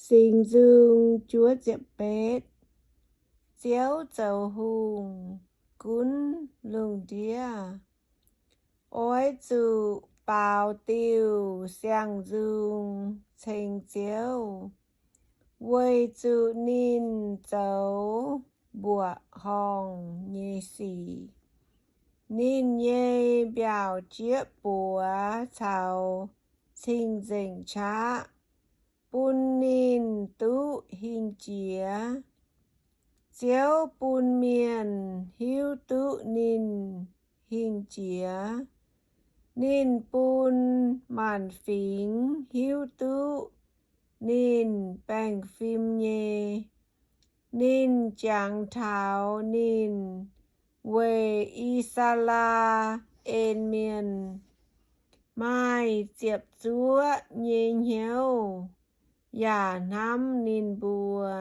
Singx Nzung juov ziepc betv. Ziouv zoux hungh gunv lungh ndiev. Oix zuqc baaux diuh siang-nzung ceng Ziouv, weic zuqc ninh zoux mbuoqc horngh nyei sic. Ninh nyei mbiaauc jieqv buoz caux cing-nzengc qaqv bun ninh duqv hingh jiex. Ziouv bun mienh hiuv duqv ninh hingh jiex. Ninh bun maanc fingx hiuv duqv ninh baengh fim nyei. Ninh jangx taux ninh weic I^saa^laa^en Mienh maaih ziepc zuoqv nyei hnyouv yaac hnamv ninh mbuo.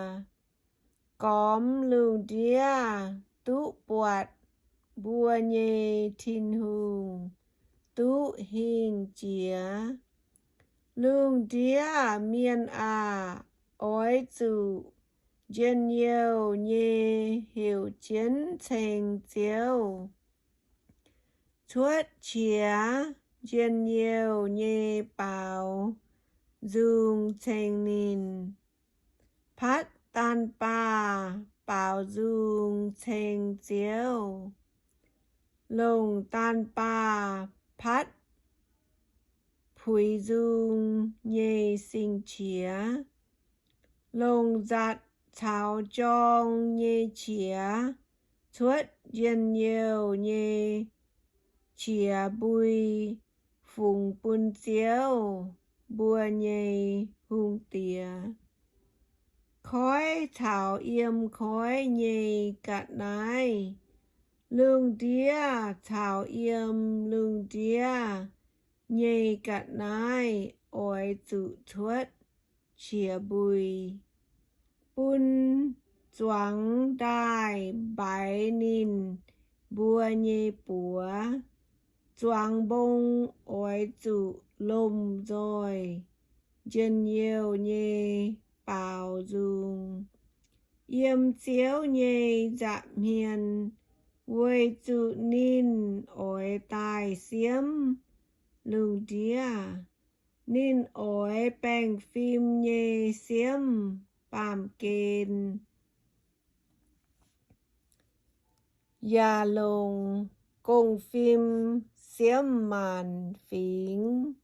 Gormx lungh ndiev duqv buatc mbuo nyei Tin-Hungh duqv hingh jiex. Lungh ndiev mienh aah! Oix zuqc njien-youh nyei heuc jienv ceng Ziouv. Cuotv qiex njien-youh nyei baaux nzung ceng ninh. Patv daanh baah baaux nzung ceng Ziouv. Longc daanh baah patv puix nzung nyei sing-qiex. Longc nzatc caux jorng nyei qiex cuotv njien-youh nyei qiex mbui fungx bun Ziouv, mbuo nyei Hungh Diex. Koiv caux yiem koiv nyei ga'naaiv, lungh ndiev caux yiem lungh ndiev nyei ga'naaiv oix zuqc cuotv qiex mbui, bun zuangx ndaaih mbaix ninh mbuo nyei buoz. Zuangx mbong oix zuqc lomh nzoih njien-youh nyei baaux nzung yiem Ziouv nyei nza'hmien, weic zuqc ninh oix daaih siemv lungh ndiev. Ninh oix baengh fim nyei siemv baamh gen yaac longc gong-fim siemv maanc fingx.